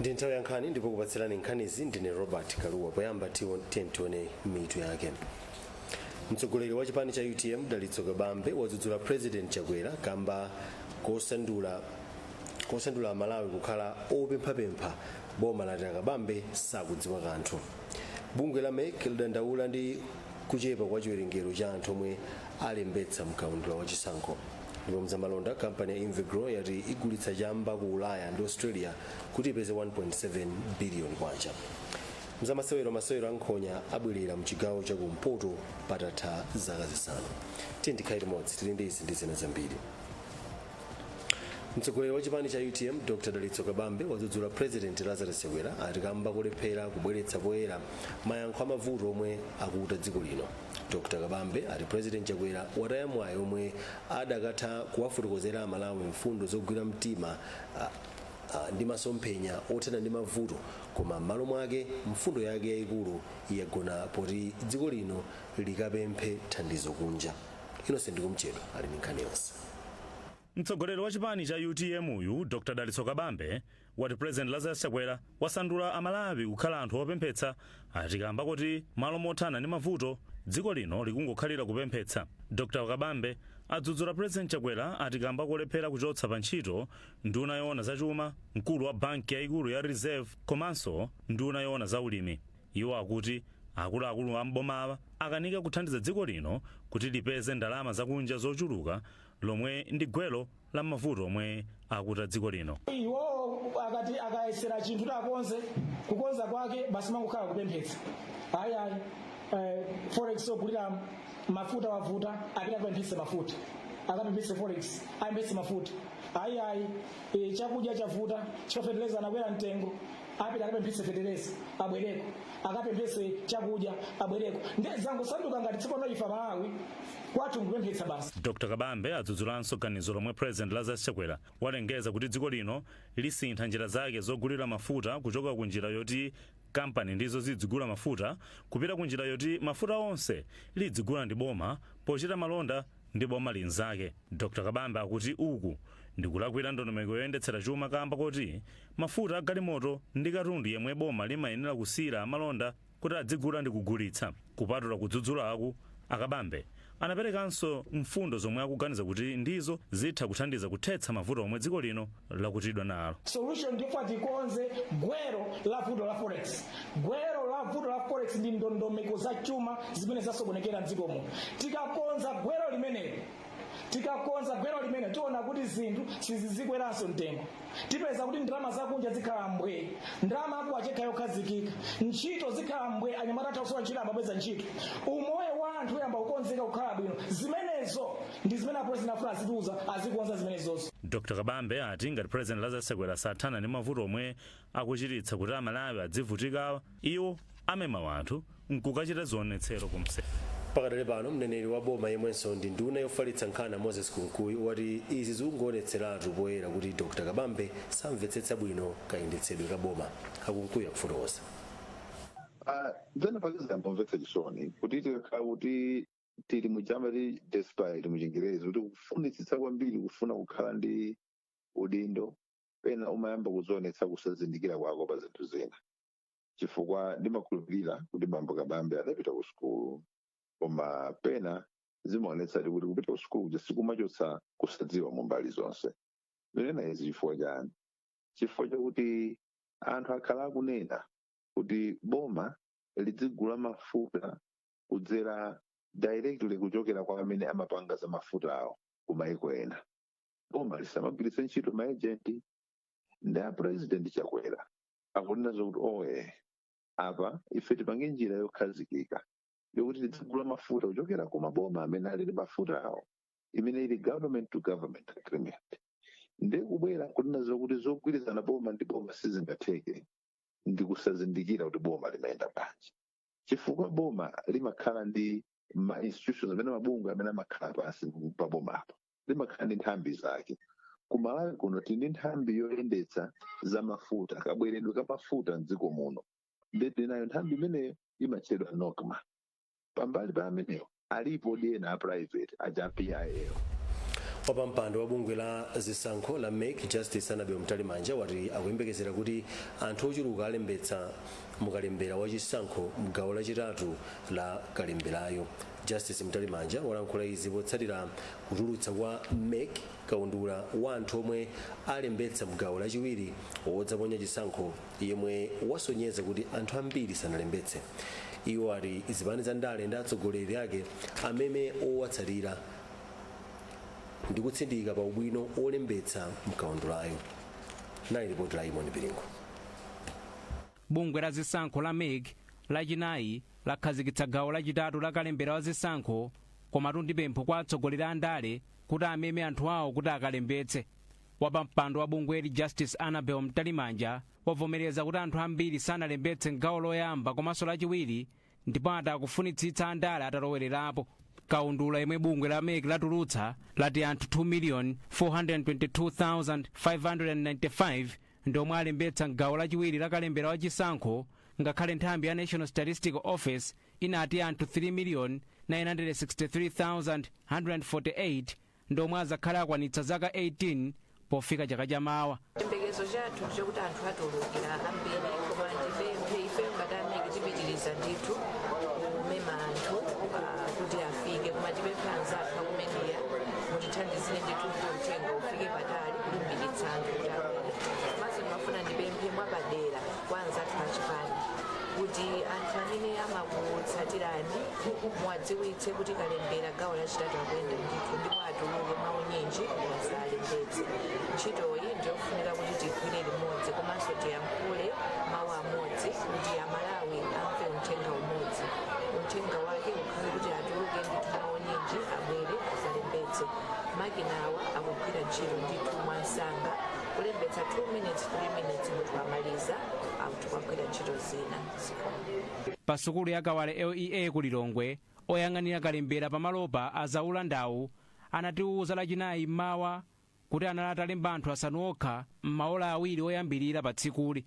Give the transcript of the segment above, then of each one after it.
Ndi nthawi ya nkhani, ndipo kupatsirani nkhanizi ndine Robert Kaluwa. Poyamba tiye tione mitu yake. Mtsogoleri wa chipani cha UTM, Dalitso Kabambe, wadzudzula President Chakwera kamba kosandula Malawi kukhala opemphapempha. Boma lati Kabambe sakudziwa kanthu. Bungwe la MEC lidandaula ndi kuchepa kwa chiwerengero cha anthu omwe alembetsa mkaundula wa chisankho. Ndipo mzamalonda, kampani ya Invegrow yati igulitsa chamba ku Ulaya ndi Australia kuti ipeze 1.7 billion kwacha. Mzamasewero, masewero ankhonya abwerera mchigawo chakumpoto patatha zaka 5. Tiye ndikhale limodzi, tili ndi izi ndi zina zambiri. Mtsogoleri wa chipani cha UTM, Dr Dalitso Kabambe, wadzudzula President Lazarus Chakwera ati kamba kulephera kubweretsa poyera mayankho amavuto omwe akuta dziko lino. Dr Kabambe ati President Chakwera wataya mwayi omwe adakatha kuwafotokozera Amalawi mfundo zogwira mtima ndi masomphenya othana ndi mavuto, koma m'malo mwake mfundo yake yayikulu yagona poti dziko lino likapemphe thandizo kunja. Innocent Kumchedwa ali ndi nkhani yonse. Mtsogoleri wa chipani cha UTM uyu, Dr Dalitso Kabambe, wati President Lazarus Chakwera wasandula Amalawi kukhala anthu opemphetsa, ati kamba kuti malo mothana ndi mavuto, dziko lino likungokhalira kupemphetsa. Dr Kabambe adzudzula President Chakwera ati kamba kolephera kuchotsa pa ntchito nduna yoona zachuma, mkulu wa banki yayikulu ya Reserve komanso nduna yoona za ulimi. Iwo akuti akuluakulu a mbomawa akanika kuthandiza dziko lino kuti lipeze ndalama zakunja zochuluka, lomwe ndi gwero la mavuto omwe akuta dziko lino. Iwo akati akayesera chinthu takonze, kukonza kwake basi mangokhala kupemphetsa. Ayi ayi, forex ogulira mafuta wavuta, apita akapemphetse mafuta, akapemphetse forex, ayembetse mafuta. Ayi ayi, chakudya chavuta chifukwa feteleza anakwera mtengo, apita akapemphetse feteleza, abwereko, akapemphetse chakudya, abwereko. Ndi zangosanduka ngati tsopano ife Malawi kwathu nkupemphetsa basi. Dr Kabambe adzudzulanso ganizo lomwe President Lazarus Chakwera walengeza kuti dziko lino lisintha njira zake zogulira mafuta kuchoka ku njira yoti kampani ndizo zidzigula mafuta kupita ku njira yoti mafuta onse lidzigula ndi boma pochita malonda ndi boma linzake. Dr Kabambe akuti uku ndikulakwira ndondomeko yoyendetsera chuma, kamba kuti mafuta agalimoto ndi katundu yemwe boma limayenera kusiyira amalonda kuti adzigula ndi kugulitsa. Kupatula kudzudzulaku, Akabambe anaperekanso mfundo zomwe akuganiza kuti ndizo zitha kuthandiza kuthetsa mavuto omwe dziko lino lakutidwa nalo. Solution ndifa tikonze gwero la vuto la forex. Gwero la vuto la forex ndi ndondomeko za chuma zimene zasokonekera mdziko muno. Tikakonza gwero limeneli, tikakonza gwero limene, tiona kuti zinthu sizizikweranso mtengo. Tipeza kuti ndalama zakunja zikhala mbwe, ndalama akuwachekha yokhazikika, ntchito zikhala mbwe, anyamata atha kusowa ntchito amapeza ntchito, umoyo wa anthu uyamba kukonzeka kukhala bwino. Zimenezo ndi zimene apresident afuna azitiuza, azikonza zimenezozo. Dr Kabambe ati ngati President Lazarus Chakwera sathana ndi mavuto omwe akuchititsa kuti Amalawi adzivutikawa, iwo amema wanthu nkukachita zionetsero kumse. Pakadali pano, mneneri wa boma yemwenso ndi nduna yofalitsa nkhani, Moses Kunkuyu, wati izi zikungoonetseratu poyera kuti Dr Kabambe samvetsetsa bwino kayendetsedwe ka boma. Akunkuyu akufotokoza. Pena pake zambomvetsa chisoni kuti tikakhala kuti tili mujamati desperate muchingerezi, kuti kufunitsitsa kwambiri kufuna kukhala ndi udindo, pena umayamba kuzionetsa kusazindikira kwako pa zinthu zina, chifukwa ndimakhulupirira kuti bambo Kabambe adapita ku sukulu, koma pena zimaonetsa kuti kupita ku sukulu kuja sikumachotsa kusadziwa mu mbali zonse. Ndinena izi chifukwa chani? Chifukwa chakuti anthu akhala akunena kuti boma lidzigula mafuta kudzera directly kuchokera kwa amene amapanga za mafuta awo ku maiko ena, boma lisamagwiritse ntchito maagent. Ndi a President Chakwera akunena zokuti oye, apa ife tipange njira yokhazikika yokuti tidzigula mafuta kuchokera ku maboma amene ali ndi mafuta awo, imene ili government to government agreement. Ndi kubwera kunena zokuti zogwirizana boma ndi boma sizingatheke, ndi kusazindikira kuti boma limayenda bwanji, chifukwa boma limakhala ndi ma institutions amene, mabungwe amene amakhala pansi pa bomapo, limakhala ndi nthambi zake. Ku Malawi kuno tili ndi nthambi yoyendetsa za mafuta, kabweredwe ka mafuta mdziko muno, ndi nayo nthambi imeneyo imatchedwa NOCMA. Pambali pa ameneyo alipo ndi ena a private aja PIL. Wapampando wa bungwe la zisankho la MEC, Justice Annabel Mtalimanja, wati akuyembekezera kuti anthu ochuluka alembetsa mukalembera wachisankho mgawo lachitatu la kalemberayo. Justice Mtalimanja walankhula izi potsatira kutulutsa kwa MEC kaundula wa anthu omwe alembetsa mgawo lachiwiri wodzaponya chisankho, yemwe wasonyeza kuti anthu ambiri sanalembetse. Iwo ati zipani za ndale ndi atsogoleri ake amene owatsatira ndi kutsindika pa ubwino olembetsa mkaundulayo. Nali ripoti la Imoni Piringo. Bungwe la zisankho la MEC Lachinayi lakhazikitsa gawo lachitatu la kalembera wa zisankho, komatu ndi pempho kwa atsogoleri a ndale kuti ameme anthu awo kuti akalembetse. Wapampando wa bungweli, Justice Annabel Mtalimanja, wavomereza kuti anthu ambiri sanalembetse mgawo loyamba komanso lachiwiri, ndipo ati akufunitsitsa andale atalowererapo. Kaundula yemwe bungwe la MEC latulutsa lati anthu 2,422,595 ndiomwe alembetsa mgawo lachiwiri la kalembera wa chisankho, ngakhale nthambi ya National Statistical Office inati anthu 3,963,148 ndiomwe azakhale akwanitsa zaka 18 pofika chaka chamawa. Chiyembekezo chathu ndichokuti anthu atulukira ambiri, koma ndipemphe ife ngati a MEC tipitiriza ndithu kumema anthu kuti afike, koma tipemphe anzathu aku media mutithandizire ndithu kuti uthenga ufike patali, kulimbikitsa anthu kuti abwere. Komanso ndimafuna ndipemphe mwapadera kwa anzathu achipani kuti anthu amene amakutsatirani muwadziwitse kuti kalembera gawo lachitatu akuyenda ndithu, ndipo atuluke mwaunyinji azalembetse. Ntchitoyi ndiyofunika kuti tigwire limodzi komanso tiyankhule mawu amodzi kuti Amalawi amve uthenga umodzi. Uthenga wake ukhale kuti atuluke ndithu mwaunyinji, abwere azalembetse. Makinawa akugwira ntchito ndithu mwansanga, kulembetsa 2 minutes, 3 minutes, munthu amaliza, akuti kwagwira ntchito zina. Zikomo. Pa sukulu ya Kawale LEA ku Lilongwe, oyang'anira kalembera pamalopa Azaula Ndawu anatiwuza Lachinayi mmawa kuti anali atalemba anthu asanu okha m'maola 2 oyambirira pa tsikuli.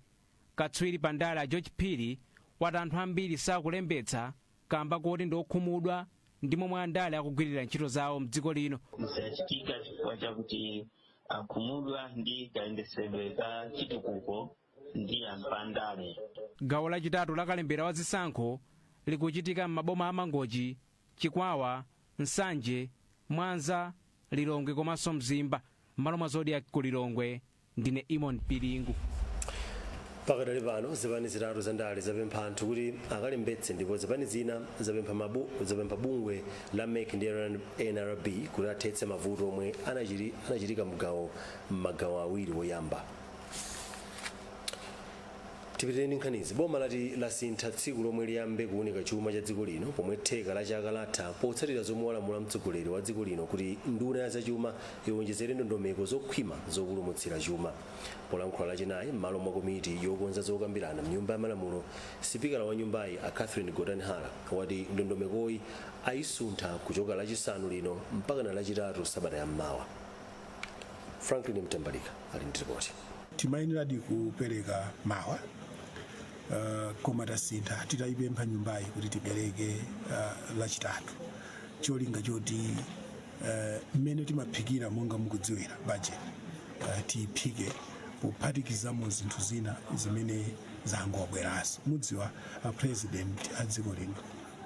Katswiri pa ndale a George Phiri wati anthu ambiri sakulembetsa kamba koti ndi okhumudwa ndi momwe andale akugwirira ntchito zawo mdziko lino. Zisachitika chifukwa chakuti akhumudwa ndi kayendesedwe ka chitukuko ndi anthu andale. Gawo lachitatu la kalembera wa zisankho likuchitika m'maboma a Mangochi, Chikwawa, Nsanje, Mwanza, Lilongwe komanso Mzimba. M'malo mwa Zodiak ku Lilongwe, ndine Imon Piringu. Pakadali pano, zipani zitatu za ndale zapempha anthu kuti akalembetse, ndipo zipani zina zapempha bungwe la MEC ndi NRB kuti athetse mavuto omwe anachitika m'magawo awiri woyamba. Tipitireni nkhanizi. Boma lati lasintha tsiku lomwe liyambe kuunika chuma cha dziko lino pomwe theka la chaka latha, potsatira zomwe walamula mtsogoleri wa dziko lino kuti nduna ya zachuma iwonjezere ndondomeko zokhwima zopulumutsira chuma. Polankhula Lachinayi m'malo mwa komiti yokonza zokambirana mnyumba ya malamulo, sipikala wa nyumbayi a Catherine Gotani Hara wati ndondomekoyi ayisuntha kuchoka Lachisanu lino mpaka na Lachitatu sabata yammawa. Franklin Mtambalika ali ndi ripoti. Timayeneradi kupereka mawa, koma tasintha titayipempha nyumbayi kuti tipereke Lachitatu, cholinga choti mmene timaphikira, monga mukudziwira, budget tiyiphike pophatikizamo zinthu zina zimene zangobweranso. Mudziwa a President a dziko lino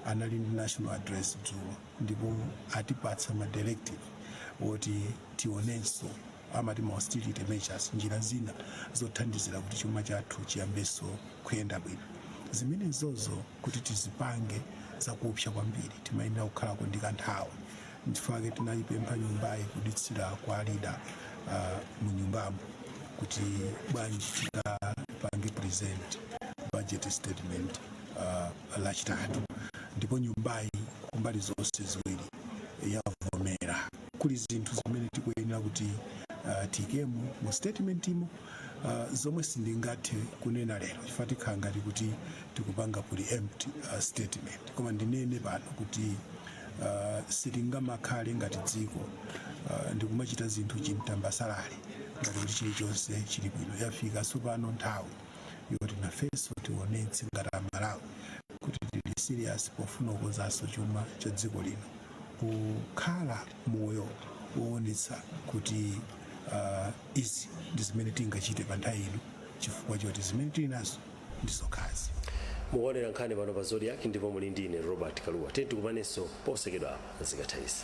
anali ndi national address dzulo, ndipo atipatsa ma directive woti tionenso amati ma austerity measures, njira zina zothandizira kuti chuma chathu chiyambenso kuyenda bwino. Zimenezozo kuti tizipange zakupsa kwambiri, timayenera kukhalako ndi kanthawi. Nchifukwa tinayipempha nyumbayi kuditsira kwa leader mu nyumbamo kuti bwanji tikapange present budget statement Lachitatu, ndipo nyumbayi kumbali zonse ziwiri yavomera. Kuli zinthu zimene tikuyenera kuti tiyikemo mu statement imo, zomwe sindingathe kunena lero chifukwa tikhala ngati kuti tikupanga preempt statement. Koma ndinene pano kuti sitingamakhale ngati dziko ndikumachita zinthu chimtambasalale ngati kuti chilichonse chili bwino. Yafika tsopano nthawi yoti nafenso tionetse ngati Amalawi kuti tili serious pofuna kukonzanso chuma cha dziko lino, kukhala moyo Woonetsa kuti izi ndi zimene tingachite pa nthawi ino, chifukwa choti zimene tili nazo ndi zokhazi. Mukuonera nkhani pano pa Zodiak ndipo muli ndi ine Robert Kaluwa. Tiye tikumanenso posachedwa apa zikatha izi.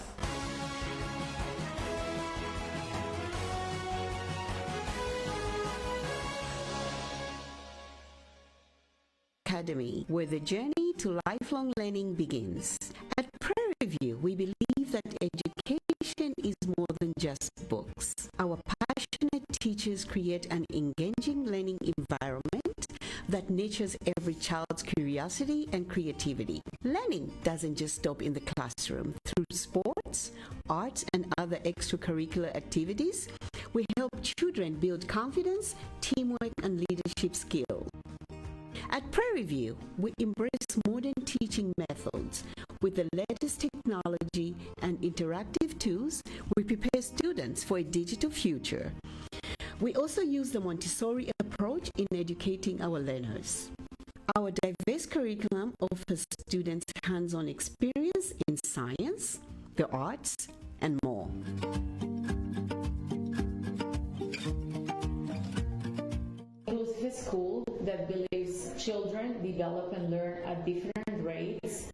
Academy, where the journey to lifelong learning begins. At Prairie View, we believe that education is more than just books. Our passionate teachers create an engaging learning environment that nurtures every child's curiosity and creativity. Learning doesn't just stop in the classroom. Through sports, arts, and other extracurricular activities, we help children build confidence, teamwork, and leadership skills. At Prairie View, we embrace modern teaching methods. With the latest technology and interactive tools, we prepare students for a digital future. We also use the Montessori approach in educating our learners. Our diverse curriculum offers students hands on experience in science, the arts, and more. Inclusive school that believes children develop and learn at different rates.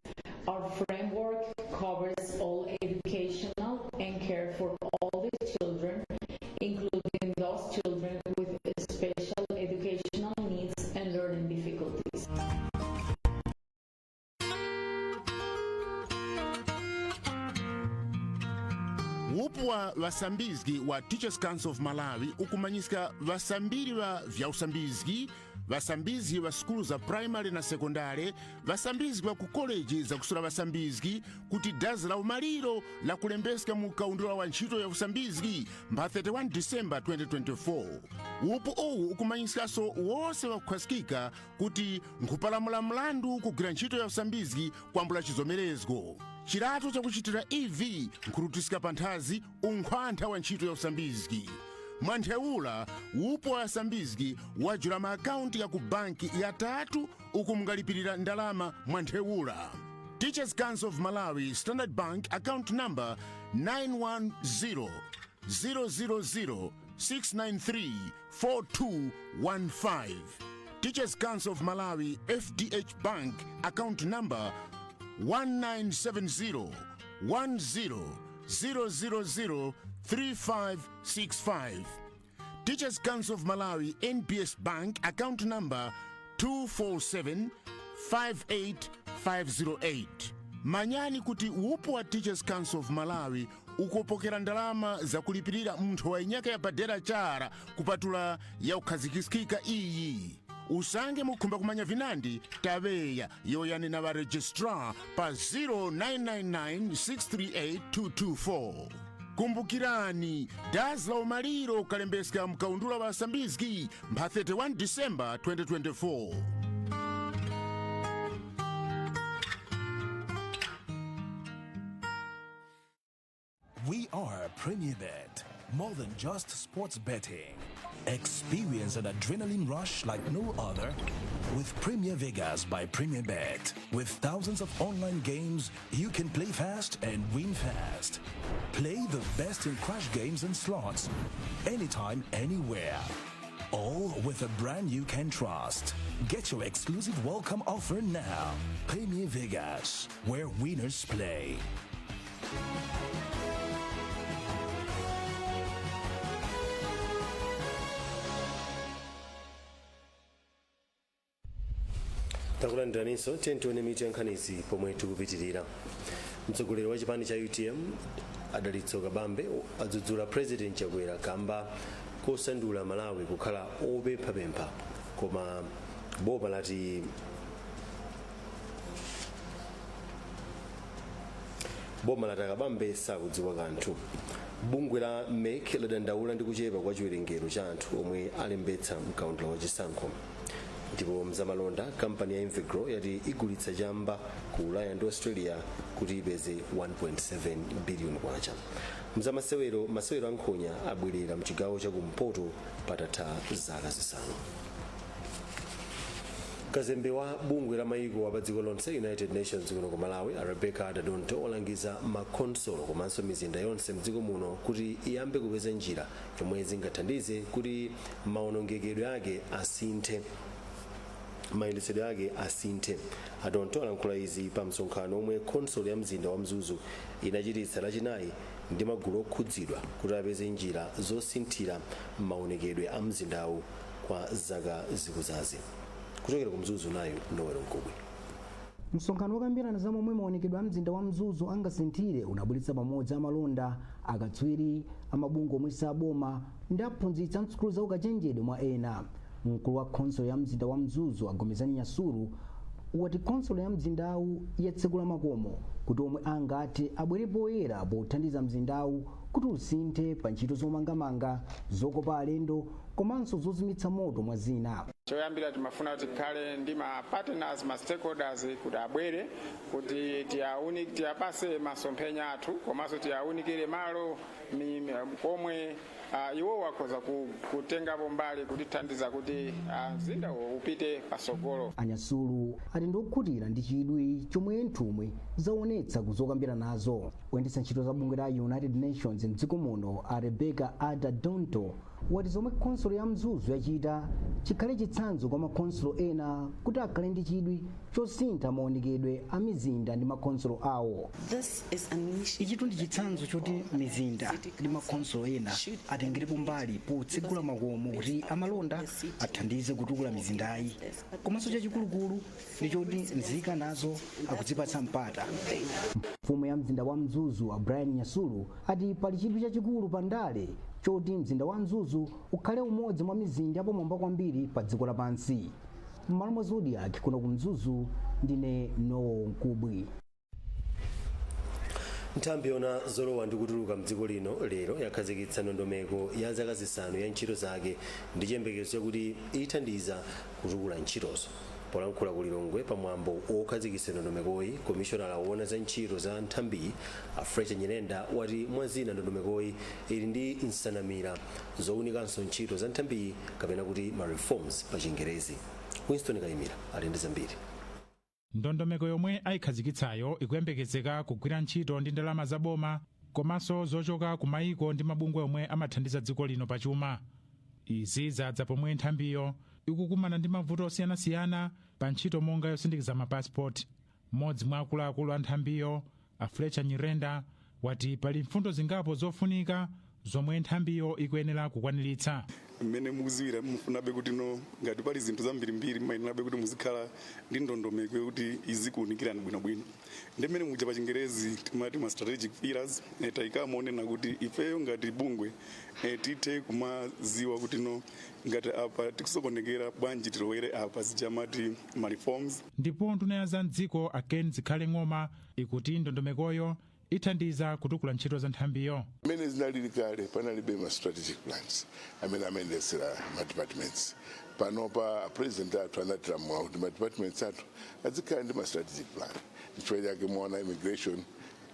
Our framework covers all educational and care for all the children, including those children with special educational needs and learning difficulties. Upu wa vasambizgi wa Teachers Council of Malawi ukumanyisika vasambiri va vyausambizgi, vasambizgi va sukulu za primary na sekondare, vasambizgi va ku koleji zakusula vasambizgi, kuti dazi la umaliro la kulembeska mu kaundula wa ntchito ya usambizgi mba 31 Disemba 2024. Upu uwu ukumanyisikanso wonse wakukhazikika kuti nkhupalamula mlandu kugwira ntchito ya usambizgi kwambula chizomerezgo chiratu chakuchitira ev nkhulutisika pa nthazi unkhwantha wa ntchito ya usambizgi. Mwanthewula, upo wa asambizgi wajula ma akaunti ya ku banki yatatu uku mungalipirira ndalama mwanthewula. Teachers Council of Malawi, Standard Bank, account number 910 000 693 4215. Teachers Council of Malawi, FDH Bank, account number 1970 10 000 3565. Teachers Council of Malawi, NBS Bank, account number 247 58508. Manyani kuti upo wa Teachers Council of Malawi ukupokera ndalama zakulipirira munthu wa inyaka ya padera chara kupatula ya ukhazikisika iyi. Usange mukhumba kumanya vinandi, taveya yoyanena va registrar pa 0999 638 224. Kumbukirani, dazi la umaliro ukalembeska mkaundula wa asambizgi mpha 31 Disemba 2024. We are Premier Bet, more than just sports betting. Experience an adrenaline rush like no other with Premier Vegas by Premier Bet. With thousands of online games, you can play fast and win fast. Play the best in crash games and slots, anytime, anywhere. All with a brand you can trust. Get your exclusive welcome offer now. Premier Vegas, where winners play. Takulandiraninso. Tione mitu ya nkhanizi pomwe tikupitirira. Mtsogoleri wa chipani cha UTM Adalitso Kabambe adzudzula President Chakwera kamba kosandula Malawi kukhala opemphapempha, koma boma lati Kabambe sakudziwa kanthu. Bungwe la MEC ladandaula ndi kuchepa kwa chiwerengero cha anthu omwe alembetsa mkaundula wa chisankho. Ndipo mzamalonda, kampani ya Invegrow yati igulitsa chamba ku Ulaya ndi Australia kuti ipeze 1.7 billion kwacha. Mzamasewero, masewero ankhonya abwerera mchigawo chakumpoto patatha zaka 5. Kazembe wa bungwe la mayiko wa dziko lonse, United Nations, kuno ku Malawi, a Rebecca Adda-Dontoh, olangiza makhonsolo komanso mizinda yonse mdziko muno kuti iyambe kupeza njira yomwe zingathandize kuti maonongekedwe ake asinthe, mayendetsedwe ake asinthe. A Dontoh alankhula izi pa msonkhano omwe khonsolo ya mzinda wa Mzuzu inachititsa Lachinayi ndi magulu okhudzidwa kuti apeze njira zosinthira maonekedwe a mzindawu kwa zaka zikudzazi. Kuchokera ku Mzuzu, nayo Nowelo Mkubwi. Msonkhano wokambirana za momwe maonekedwe a mzinda wa Mzuzu angasinthire unabweretsa pamodzi amalonda, akatswiri, amabungwe omwe saboma ndi aphunzitsi a msukulu za ukachenjedwe, mwa ena. Mkulu wa khonsolo ya mzinda wa Mzuzu, a Gomezani Nyasulu, wati khonsolo ya mzindawu yatsekula makomo kuti omwe angathe abwere poyera pothandiza mzindawu kuti usinthe pa ntchito zomangamanga, zokopa alendo komanso zozimitsa moto, mwa zina. Choyambira timafuna tikhale ndi ma partners, ma stakeholders, kuti abwere kuti tiyapase masomphenya athu komanso tiyawunikire malo komwe iwo akhoza kutengapo mbali kutithandiza kuti mzindawo upite pasogolo. Anyasulu ati ndiokhutira ndi chidwi chomwe nthumwi zaonetsa kuzokambira nazo. Kuyendetsa ntchito za bungwe la United Nations mdziko muno, a Rebecca Adda-Dontoh, wati zomwe khonsolo ya Mzuzu yachita chikhale chitsanzo kwa makhonsolo ena kuti akhale ndi chidwi chosintha maonekedwe a mizinda ndi makhonsolo awo. Ichitu ndi chitsanzo choti mizinda ndi makhonsolo ena atengerepo mbali potsegula makomo kuti amalonda athandize kutukula mizindayi, komanso chachikulukulu ndi choti nzika nazo akudzipatsa mpata. Mfumu ya mzinda wa Mzuzu, a Brian Nyasulu, ati pali chidwi chachikulu pa ndale choti mzinda wa Mzuzu ukhale umodzi mwa mizinda yapamwamba kwambiri pa dziko lapansi. M'malo mwa Zodiak, kuno ku Mzuzu, ndine Nowo Mkubwi. Nthambi yona zolowa ndi kutuluka mdziko lino lero yakhazikitsa ndondomeko ya zaka 5 ya ntchito zake ndi chiyembekezo chakuti ithandiza kutukula ntchitozo. Polankhula ku Lilongwe pamwambo wokhazikitsa ndondomekoyi, komishonala woona za ntchito za nthambiyi, a Fletcher Nyirenda, wati mwa zina ndondomekoyi ili ndi nsanamira zowunikanso ntchito za nthambiyi, kapena kuti ma reforms pa Chingerezi. Winston Kayimira ali ndi zambiri. Ndondomeko yomwe ayikhazikitsayo ikuyembekezeka kugwira ntchito ndi ndalama za boma komanso zochoka ku mayiko ndi mabungwe omwe amathandiza dziko lino pachuma. Izi zadza pomwe nthambiyo ikukumana ndi mavuto osiyanasiyana pa ntchito monga yosindikiza mapasipoti. Mmodzi mwa akuluakulu a nthambiyo, a Fletcher Nyirenda, wati pali mfundo zingapo zofunika zomwe nthambiyo ikuyenera kukwaniritsa. Mmene mukuziwira, mufunabe kuti no, ngati pali zinthu zambirimbiri, mumayenerabe kuti muzikhala ndi ndondomeko yokuti izikuwunikirani bwinobwino. Ndi mmene muja pa Chingerezi timati ma strategic pillars, tayikamo onena kuti ifeyo ngati bungwe tithe kumaziwa kuti no, ngati apa tikusokonekera bwanji, tilowere apa, zijamati ma reforms. Ndipo nduna ya za mdziko, a Ken Zikhale Ng'oma, ikuti ndondomekoyo ithandiza kutukula ntchito za nthambiyo. Mmene zinalili kale, panalibe ma strategic plans amene amayendetsera ma departments. Panopa president athu anatilamula kuti ma departments athu azikhala ndi ma strategic plan. Nchifukwa chake muona immigration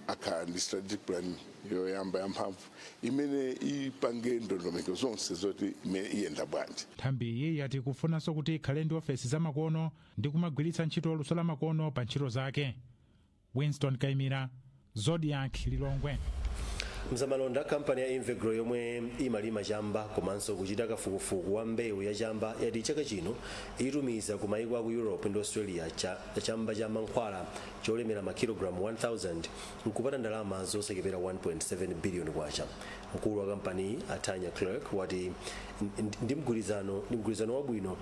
akhala ndi strategic plan yoyamba yamphamvu imene ipange ndondomeko zonse zoti imene iyenda bwanji. Nthambiyi yati kufunanso kuti ikhale ndi ofesi zamakono ndi kumagwiritsa ntchito luso la makono pa ntchito zake. Winston Kaimira, Zodiak, Lilongwe. Mzamalonda, kampani ya Invegrow yomwe imalima chamba komanso kuchita kafukufuku wa mbewu ya chamba yati chaka chino itumiza ku maiko aku Europe ndi Australia chamba cha mankhwala cholemera makilogalamu 1000 nkupata ndalama zosachepera 1.7 billion kwacha. Mkulu wa kampaniyi, a Tanya Clerk, wati ndi mgwirizano wabwino,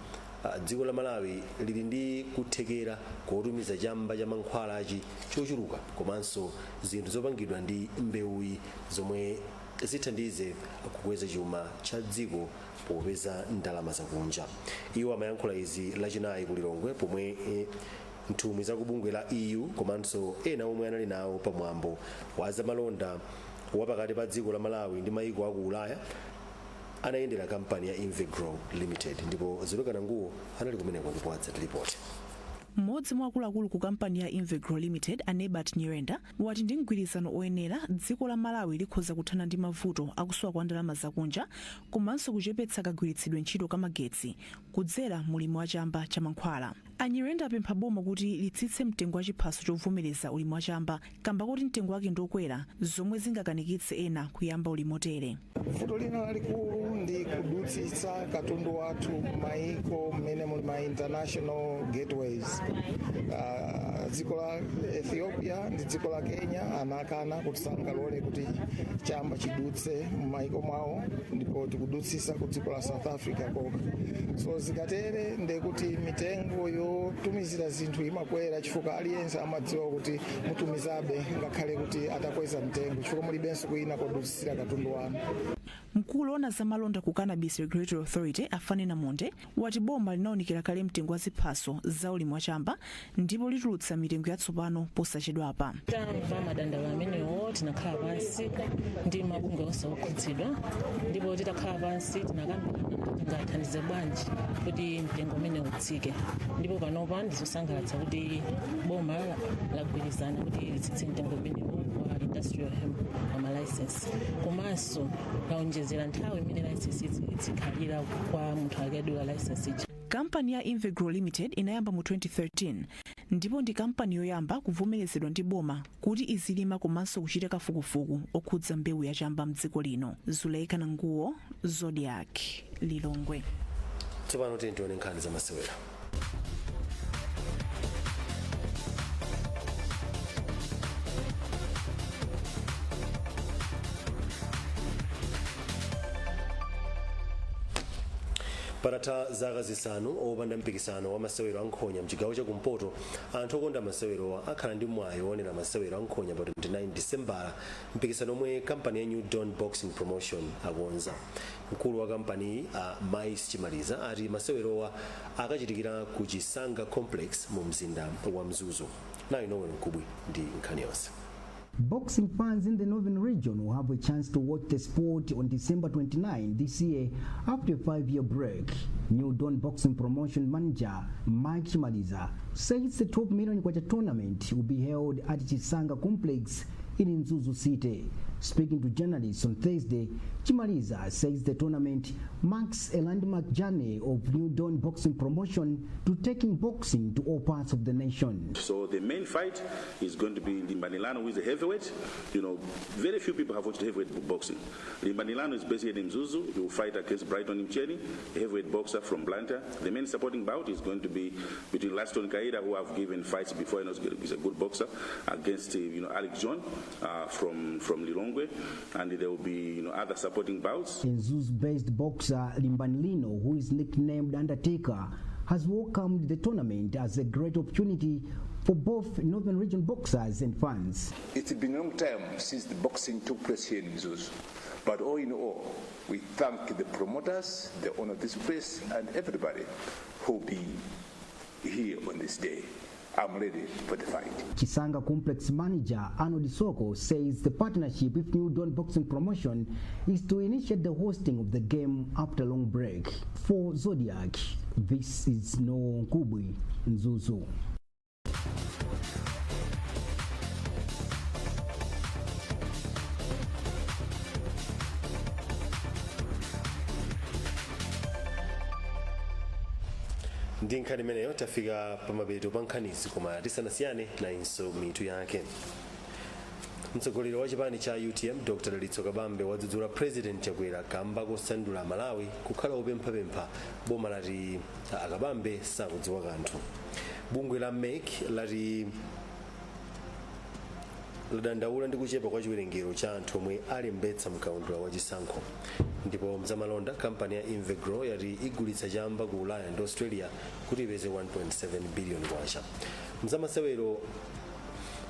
dziko la Malawi lili ndi kuthekera kotumiza chamba cha mankhwalachi chochuluka komanso zinthu zopangidwa ndi mbewuyi zomwe zithandize kukweza chuma cha dziko popeza ndalama zakunja. Iwo amayankhula izi Lachinayi ku Lilongwe pomwe nthumwi za kubungwe la EU komanso ena omwe anali nawo pamwambo wa zamalonda wapakati pa dziko la Malawi ndi maiko aku Ulaya anayendera kampani ya Invegrow Limited. Ndipo Zolekana Nguwo anali kumeneko ndipo adzati ripoti. Mmodzi mwa akuluakulu ku kampani ya Invegrow Limited, a Nebert Nyirenda, wati ndi mgwirizano oyenera, dziko la Malawi likhoza kuthana ndi mavuto akusowa kwa ndalama zakunja komanso kuchepetsa kagwiritsidwe ntchito ka magetsi kudzera mulimi wa chamba cha mankhwala. A Nyirenda apempha boma kuti litsitse mtengo wa chiphaso chovomereza ulimi wa chamba kamba kuti mtengo wake ndiokwera, zomwe zingakanikitse ena kuyamba ulimi otere. Vuto lina lalikulu ndi kudutsitsa katundu wathu maiko mmene muli ma international gateways. Dziko la Ethiopia ndi dziko la Kenya anakana kuti sangalole kuti chamba chidutse m'maiko mwawo, ndipo tikudutsisa ku dziko la South Africa kokha. So zikatere ndekuti mitengo yotumizira zinthu imakwera, chifukwa aliyense amadziwa kuti mutumizabe ngakhale kuti atakweza mtengo, chifukwa mulibenso kwina kodutsitsira katundu wanu. Mkulu ona zamalonda ku Cannabis Regulatory Authority, a Fannie Namonde, wati boma linawunikira kale mtengo wa ziphaso za ulimi wa chamba ndipo litulutsa mitengo yatsopano posachedwapa. Tamva madandaulo amenewo, tinakhala pansi ndi mabungwe onse okhudzidwa, ndipo titakhala pansi tinakambirana kuti tingathandize bwanji kuti mtengo umene utsike. Ndipo panopa ndizosangalatsa kuti boma lagwirizana kuti litsitse mtengo umenewo wa industrial hemp wa ma license, komanso laonjezera nthawi imene license izikhalira kwa munthu akadula license ija. Kampani ya Invegrow Limited inayamba mu 2013 ndipo ndi kampani yoyamba kuvomerezedwa ndi boma kuti izilima komanso kuchita kafukufuku okhudza mbewu yachamba mdziko lino. Zuleika Nanguwo, Zodiak, Lilongwe. Tsopano tiye tione nkhani za masewera. Patatha zaka 5 opanda mpikisano wa masewero ankhonya mchigawo chakumpoto, anthu okonda masewerowa akhala ndi mwayi woonera masewero ankhonya pa 29 Disembala, mpikisano omwe kampani ya New Dawn Boxing Promotion akonza. Mkulu wa kampaniyi, a Mais Chimaliza, ati masewerowa akachitikira ku Chisanga Complex mu mzinda wa Mzuzu. Nayi Noel Mkubwi ndi nkhani yonse. Boxing fans in the northern region will have a chance to watch the sport on December 29 this year after a 5-year break. New Dawn Boxing Promotion manager Mike Chimaliza says the 12 million kwacha tournament will be held at Chisanga Complex in Mzuzu City. Speaking to journalists on Thursday, Chimaliza says the tournament marks a landmark journey of New Dawn Boxing Promotion to taking boxing to all parts of the nation. So the main fight is going to be Limbanilano, who is a heavyweight. Very few people have watched heavyweight boxing. Limbanilano is based here in Mzuzu. He will fight against Brighton Mcheni, a heavyweight boxer from Blantyre. The main supporting bout is going to be between Laston Kaira, who have given fights before, he's a good boxer, against Alex John from Lilongwe. And there will be other supporting bouts. Mzuzu-based boxer Limbanilino, who is nicknamed Undertaker, has welcomed the tournament as a great opportunity for both Northern Region boxers and fans. It's been a long time since the boxing took place here in Mzuzu. But all in all, we thank the promoters, the owner of this place, and everybody who will be here on this day. I'm ready for the fight. Chisanga Complex manager Arnold Soko says the partnership with New Dawn Boxing Promotion is to initiate the hosting of the game after a long break. For Zodiak, this is Noel Nkubwi, Mzuzu. Ndi nkhani imeneyo tafika pamapeto pa nkhanizi, koma tisanasiyane, nayinso mitu yake. Mtsogoleri wa chipani cha UTM, Dr Dalitso Kabambe, wadzudzula President Chakwera kamba kosandula Malawi kukhala opemphapempha. Boma lati akabambe sakudziwa kanthu. Bungwe la MEC lati ladandaula ndi kuchepa kwa chiwerengero cha anthu omwe alembetsa mkaundula wa chisankho. Ndipo mzamalonda, kampani ya Invegrow yati igulitsa chamba ku Ulaya ndi Australia kuti ipeze 1.7 billion kwacha. Mzamasewero,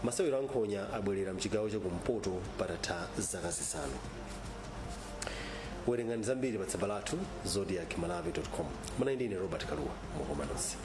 masewero ankhonya abwerera mchigawo chakumpoto patatha zaka 5. Werengani zambiri pa tsamba lathu zodiakmalawi.com. Mwana ndine Robert Kaluwa, mukoma nonse.